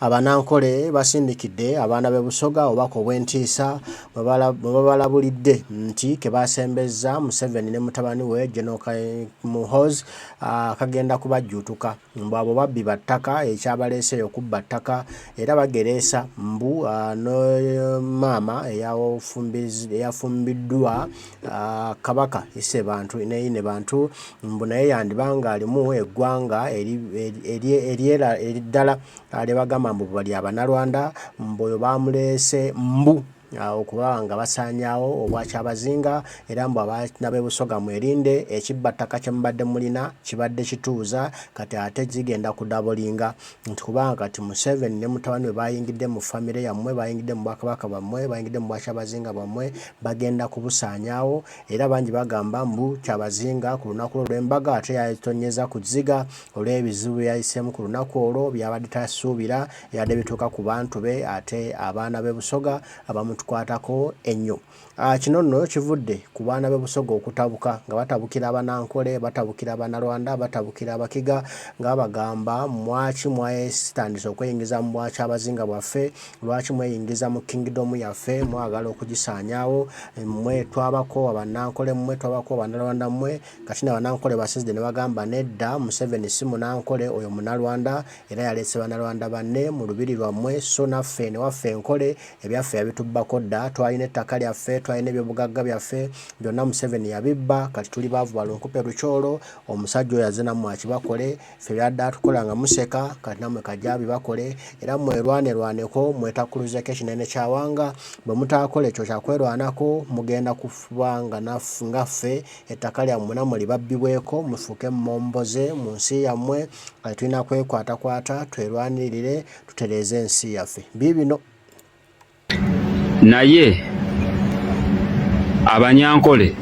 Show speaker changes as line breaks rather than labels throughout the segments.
Abanankole basindikidde abaana b'e Busoga obubaka obw'entiisa mwe babalabulidde nti ke basembezza Museveni ne mutabani we General Muhoozi kagenda kubajjuutuka mbu abo babbi ba ttaka ekyabaleese eyo kubba ttaka era bagereesa mbu ne maama eyafumbiddwa Kabaka Isebantu ne Inebantu mbu naye yandiba ng'alimu eggwanga ery'eddala lye bagamba mbu lya Bannarwanda mbu oyo baamuleese mbu okuba nga basaanyaawo Obwakyabazinga era mbu abaana b'e Busoga mwerinde ekibbattaka kye mubadde mulina kibadde kituuza kati ate zigenda kudabolinga nti kubanga kati Museveni ne mutabani we bayingidde mu famire yammwe, bayingidde mu bwakabaka bwammwe, bayingidde mu bwakyabazinga bwammwe, bagenda kubusaanyaawo. Era bangi bagamba mbu Kyabazinga ku lunaku lwe olw'embaga ate yatonnyeza ku zziga olw'ebizibu bye yayiseemu ku lunaku olwo by'abadde tasuubira ebibadde bituuka ku bantu be ate abaana b'e Busoga abamutukwatako ennyo. Kino nno kivudde ku baana b'e Busoga okutabuka nga batabukira Abanankole, batabukira Abanyarwanda, batabukira Abakiga nga babagamba mwaki mwetandise okweyingiza mu Bwakyabazinga bwaffe, lwaki mweyingiza mu Kingdom yaffe, mwagala okugisaanyaawo, mmwe twabakoowa Banankole mmwe, twabakoowa Banyarwanda mmwe. Kati nno Abanankole basinzidde ne bagamba nedda Museveni si Munankole oyo Munalwanda era yaleese Banyarwanda banne mu Lubiri lwammwe sso naffe eno ewaffe e Nkole Ebyaffe yabitubbako dda, twalina ettaka lyaffe, twalina ebyobugagga byaffe, byonna Museveni yabibba, kati tuli baavu balunkupe lukyolo, omusajja oyo azze nammwe akibakole, ffe byadde atukola nga museka, kati nammwe kajje abibakole, era mwerwanerwaneko, mwetakkuluzeeko ekinene kya Wanga, bwe mutaakole ekyo kya kwerwanako, mugenda kuba nga nga ffe, ettaka lyammwe nammwe libabbibweko, mufuuke mmomboze mu nsi yammwe, kati tulina kwekwatakwata, twerwanirire, tutereeze ensi yaffe. Biibino.
Naye Abanyankole,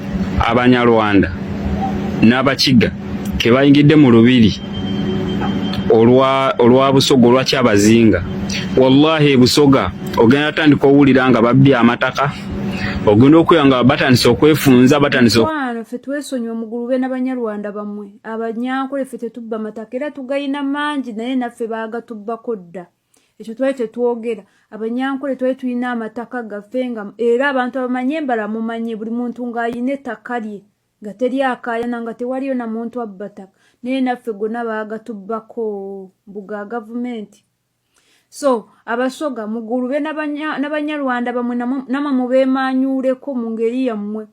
Abanyarwanda n'Abakiga ke bayingidde mu lubiri olwa olwa Busoga olwa Kyabazinga, wallahi e Busoga ogenda tandika owulira nga babbye amataka, ogenda okuya nga batandise okwefunza, batandise
Mukwano ffe twesonyiwe mugulube nabanyarwanda bamwe abanyankole ffe tetubba mataka era tugayina mangi naye naffe baagatubbako dda. Ekyo twali tetwogera. Abanyankole twali tulina amataka gaffe nga era abantu abamanyi embala mumanye buli muntu ng'alina ettaka lye nga teri akaayana nga tewaliyo na muntu abba ttaka naye naffe gonna baagatubbako mbu ga gavumenti. So Abasoga mugulube n'Abanyarwanda bamwe namwe mubeemaanyuuleko mu ngeri yammwe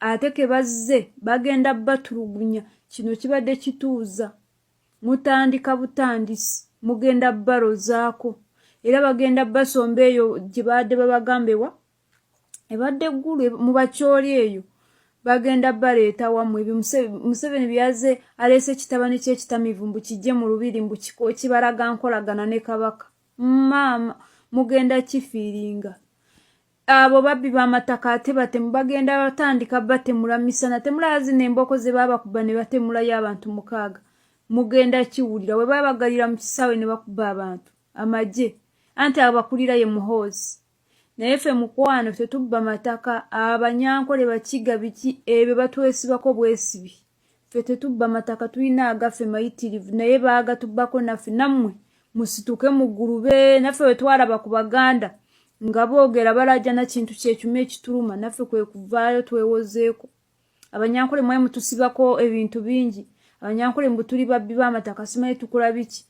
ate ke bazze bagenda batulugunya kino kibadde kituuza. Mutandika butandisi mugenda balozaako era bagenda basomba eyo gye baadde babagamba ewa ebadde ggulu mu bakyoli eyo bagenda baleeta wammwe ebyo Museveni byaze aleese kitabani kye ekitamiivu mbu kijje mu lubiri mbu kibalaga nkolagana ne Kabaka maama mugenda kifiiringa. Abo babbi bamataka ate batemu bagenda batandika batemula misana temulaba zino emboko zebabakuba nebatemulayo abantu mukaaga mugenda kiwulira webabagalira mukisaawe nebakuba abantu amagye anti abakulira ye muhoozi naye ffe mukwano tetubba mataka abanyankole bakiga biki ebyo batwesibako bwesibi Ffe tetubba mataka tulina agaffe mayitirivu naye baagatubbako naffe nammwe musituke mugulube naffe bwe twalaba ku Baganda nga boogera balajana kintu kyekyuma ekituluma naffe kwe kuvaayo twewozeeko. Abanyankole mwe mutusibako ebintu bingi abanyankole mbu tuli babbi b'amataka simanyi tukola biki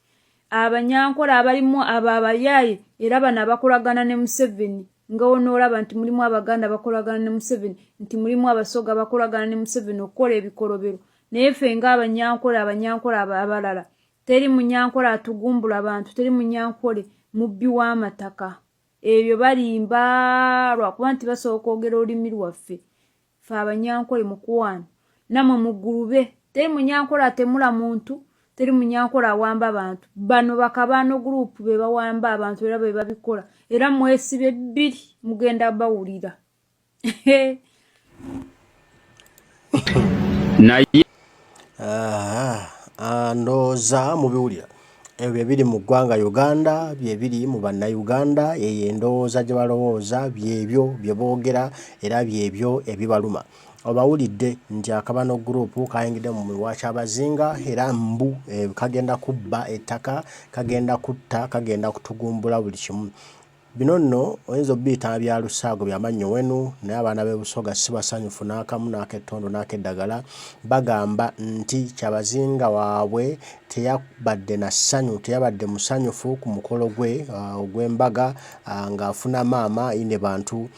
abanyankole abalimu abo abayaaye era bano abakolagana ne Museveni nga onoolaba nti mulimu abaganda bakolagana ne Museveni nti mulimu abasoga bakolagana ne Museveni okukola ebikolobero naye ffe nga abanyankole abanyankole abalala teri munyankole atugumbula bantu teri munyankole mubbi w'amataka ebyo balimba lwakuba nti basobola okwogera olulimi lwaffe Ffe abanyankole mukwano namwe mugulube teri munyankole atemula muntu teri munyankole awamba bantu bano bakabaano group bebawamba abantu era bebabikola era mwesibe bbiri mugenda bawulira.
Naye
Ndowooza mubiwulira ebyo byebiri mu ggwanga Uganda, byebiri mu Bannayuganda, eyo endowooza gye balowooza, byebyo bye boogera era byebyo ebibaluma. Obawulidde nti akabano group kayingidde mu wa Kyabazinga era mbu kagenda kubba ettaka, kagenda kutta, kagenda kutugumbula buli kimu. Bino nno oyinza obiyita bya lusaago bya mannyo wenu, naye abaana b'e Busoga si basanyufu n'akamu n'ak'ettondo n'ak'eddagala. Bagamba nti Kyabazinga waabwe teyabadde na ssanyu, teyabadde musanyufu ku mukolo gwe ogw'embaga ng'afuna maama Inebantu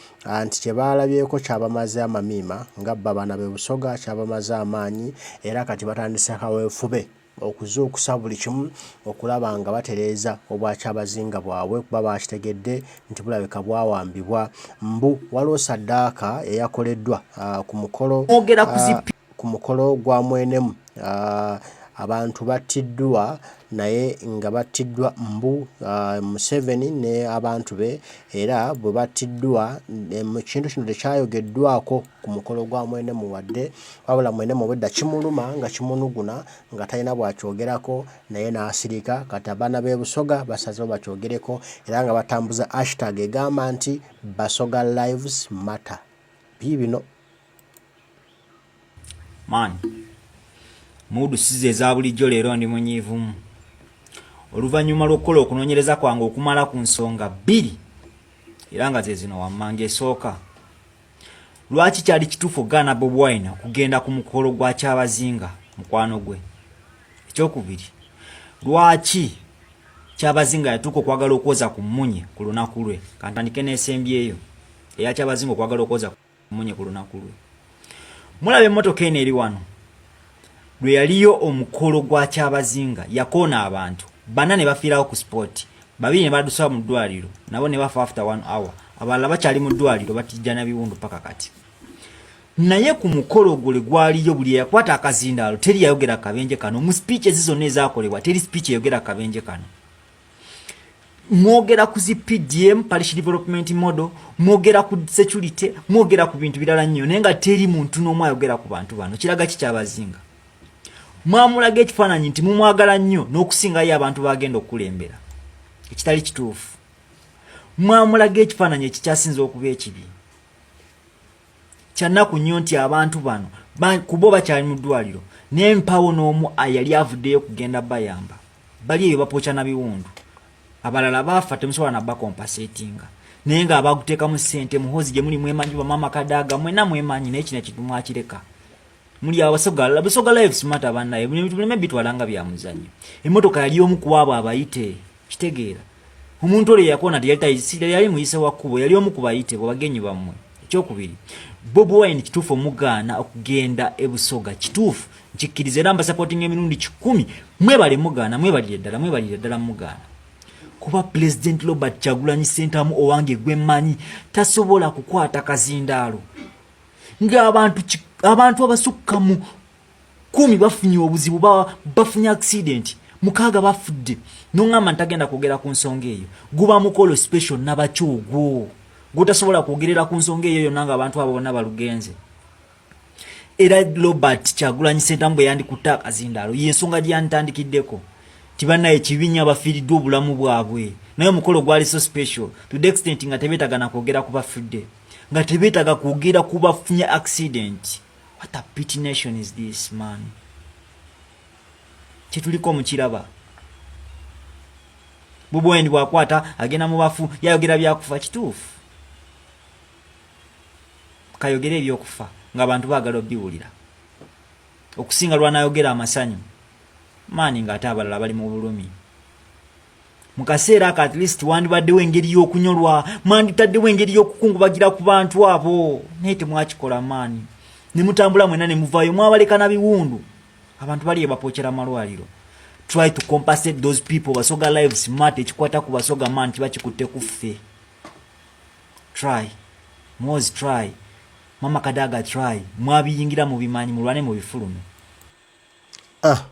nti kye baalabyeko kyabamaze amamiima nga bo abaana b'e Busoga kyabamaze amaanyi era kati batandise kaweefube okuzuukusa buli kimu okulaba nga batereeza Obwakyabazinga bwabwe kuba baakitegedde nti bulabika bwawambibwa. Mbu waliwo ssaddaaka eyakoleddwa ku mukolo ku mukolo gwa Mwenemu abantu battiddwa naye nga battiddwa mbu Museveni ne abantu be era bwe battiddwa ekintu kino tekyayogeddwako ku mukolo gwa Mwenemu wadde wabula Mwenemu obwedda kimuluma nga kimunuguna nga talina bw'akyogerako naye n'asirika. Kati abaana b'e Busoga basazeewo bakyogereko era nga batambuza hashtag egamba nti Basoga Lives Matter. Biibino.
Man, muudu size eza bulijjo leero ndi munyiivumu oluvannyuma lw'okukola okunoonyereza kwange okumala ku nsonga bbiri era nga ze zino wammanga. Esooka, lwaki kyali kituufu okugaana Bobi Wine okugenda ku mukolo gwa Kyabazinga mukwano gwe? Ekyokubiri, lwaki Kyabazinga yatuuka okwagala okwoza ku mmunye ku lunaku lwe? Kantandike n'esembyeyo eya Kyabazinga okwagala okwoza ku mmunye ku lunaku lwe. Mulaba emmotoka eno eri wano, lwe yaliyo omukolo gwa Kyabazinga yakoona abantu bana ne bafiirawo ku spot, babiri ne badusaba mu ddwaliro nabo ne bafa after one hour, abalala bakyali mu ddwaliro batijja na biwundu paka kati. Naye ku mukolo ogwo lwe gwaliyo buli eyakwata akazindaalo teri yayogera kabenje kano. Mu speeches zonna ezaakolebwa teri speech eyogera kabenje kano. Mwogera ku zi PDM, Parish Development Model, mwogera ku security, mwogera ku bintu birala nnyo, naye nga teri muntu n'omu ayogera ku bantu bano. Kiraga ki Kyabazinga? Mwamulaga ekifaananyi nti mumwagala nnyo n'okusingayo abantu bagenda okukulembera, ekitali kituufu. Mwamulaga ekifaananyi ekikyasinza okuba ekibi. Kyannaku nnyo nti abantu bano kubo bakyali mu ddwaliro, naye mpawo n'omu yali avuddeyo kugenda bayamba. Bali eyo bapooca na biwundu, abalala baafa temusobola na bakompasetinga, naye nga abaguteekamu ssente Muhoozi gye muli mwemanyi, bamaama Kadaaga mwena mwemanyi, naye kino ekintu mwakireka. Muli Abasoga, Busoga Lives Matter bannaye, buleme bitwala nga bya muzannyo. Emmotoka yali omu ku abo abayite, kitegeera omuntu olwo eyakoona teyali muyise wa kkubo, yali omu ku bayite bagenyi bammwe. Ekyokubiri, Bobi Wine kituufu omugaana okugenda e Busoga, kituufu nkikkiriza era mbasupportinga emirundi 100. Mwebale mugaana, mwebalire ddala, mwebalire ddala mugaana, kuba President Robert Kyagulanyi Ssentamu owange gwemmanyi tasobola kukwata kazindaalo ng'abantu abantu abasukka mu 10 bafunye obuzibu, bafunye accident, 6 bafudde, noŋŋamba ntagenda kwogera ku nsonga eyo. Guba mukolo special nabaki ogwo gwotasobola kwogerera ku nsonga eyo yonna ng'abantu abo bonna balugenze? Era Robert Kyagulanyi Ssentamu bwe yandikutte akazindaalo, yensonga gye yanditandikiddeko ti bannaye kibi nnyo abafiiriddwa obulamu bwabwe, naye omukolo gwali so special to the extent nga tebeetaaga na kwogera ku bafudde, nga tebeetaaga kwogera ku bafunye accident. What a pity nation is this, man! Kyetuliko mukiraba. Bobi Wine bwakwata agenda mu bafu, yayogera byakufa. Kituufu, kayogere ebyokufa ng'abantu baagala obiwulira okusinga lwanayogera amasanyu maani ng'ate abalala bali mu bulumi. Mu kaseera ako at least wandibaddewo engeri y'okunyolwa, mwanditaddewo engeri y'okukungubagira ku bantu abo, naye temwakikola maani, ne mutambula mwena ne muvaayo mwabaleka na biwundu. Abantu bali ebapookera malwaliro. Try to compensate those people. Basoga Lives Matter, ekikwata ku Basoga man kiba kikutte ku ffe. Try Moz, try Mama Kadaga, try. Mwabiyingira mu bimanyi, mulwane mu bifulume.
Ah.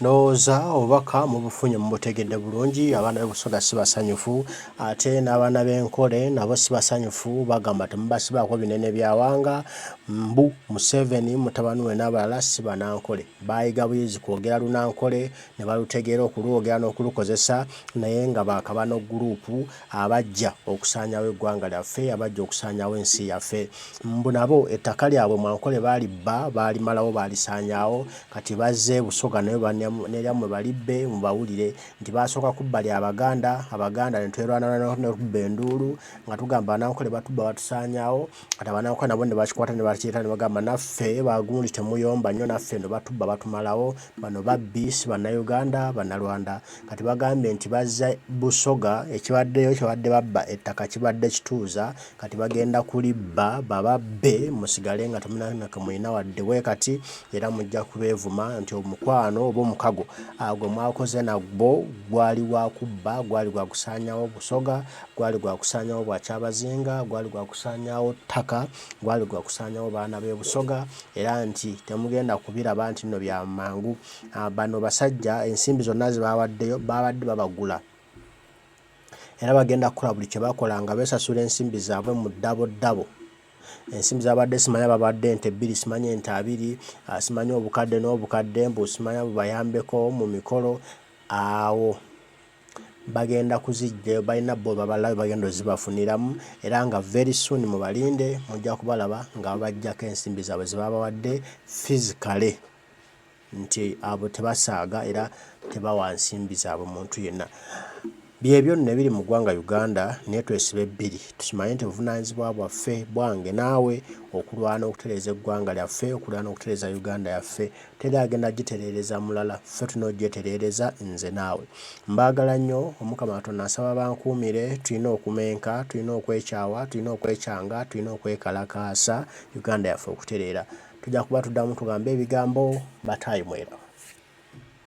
Ndowooza obubaka mubufunye mubutegedde bulungi, abaana b'e Busoga si basanyufu ate n'abaana b'e Nkole nabo si basanyufu, bagamba temubasibaako binene bya wanga, mbu Museveni, mutabani we n'abalala si Banankole. Baayiga buyizi kwogera Lunankole ne balutegeera okulwogera n'okulukozesa naye nga ba kabano group abajja okusaanyawo eggwanga lyaffe, abajja okusaanyawo ensi yaffe. Mbu nabo ettaka lyabwe mu Ankole baalibba, baalimalawo baalisaanyaawo Kati bazze Busoga nayo neryammwe balibbe mubawulire nti baasooka kubba lya Baganda, Abaganda netwerwanalwana nekuba enduulu nga tugamba Abanankole batubba batusaanyaawo, kati Abanankole nabo nebakikwata nebakireeta nebagamba naffe bagundi temuyomba nnyo naffe eno batubba batumalawo, bano babbi si Bannayuganda Bannalwanda. Kati bagambye nti bazze Busoga ekibaddeyo kyebabadde babba ettaka kibadde kituuza kati bagenda kulibba bababbe musigale nga temulina kemulina wadde bwekati era mujja kubeevuma nti omukwano oba omukago gwe mwakoze nagwo gwali gwa kubba, gwali gwa kusaanyaawo Busoga, gwali gwa kusaanyaawo Bwakyabazinga, gwali gwa kusaanyaawo ttaka, gwali gwa kusaanyaawo baana b'e Busoga era nti temugenda kubiraba nti nno bya mangu. Bano basajja ensimbi zonna ze baawaddeyo baabadde babagula era bagenda kukola buli kye bakola nga beesasula ensimbi zaabwe mu ddabo ddabo. Ensimbi zabadde simanya babadde ente bbiri simanya ente abiri simanya obukadde n'obukadde mbu simanya bubayambeko mu mikolo awo bagenda kuziggyayo balina bo babalabe bagenda ozibafuniramu era nga very soon mubalinde mujja kubalaba nga babaggyako ensimbi zaabwe ze babawadde physically. Nti abo tebasaaga era tebawa nsimbi zaabwe muntu yenna. Byebyo nno ebiri mu ggwanga Uganda naye twesibe bbiri tukimanye nti buvunaanyizibwa bwaffe, bwange naawe okulwana okutereeza eggwanga lyaffe, okulwana okutereeza Uganda yaffe. Teri agenda gitereereza mulala, ffe tulina ogyetereereza nze naawe. Mbaagala nnyo, Omukama Katonda nsaba abankuumire, tulina okumenka, tulina okwekyawa, tulina okwekyanga, tulina okwekalakaasa Uganda yaffe okutereera. Tujja kuba tuddamu tugambe ebigambo bataayi mweraba.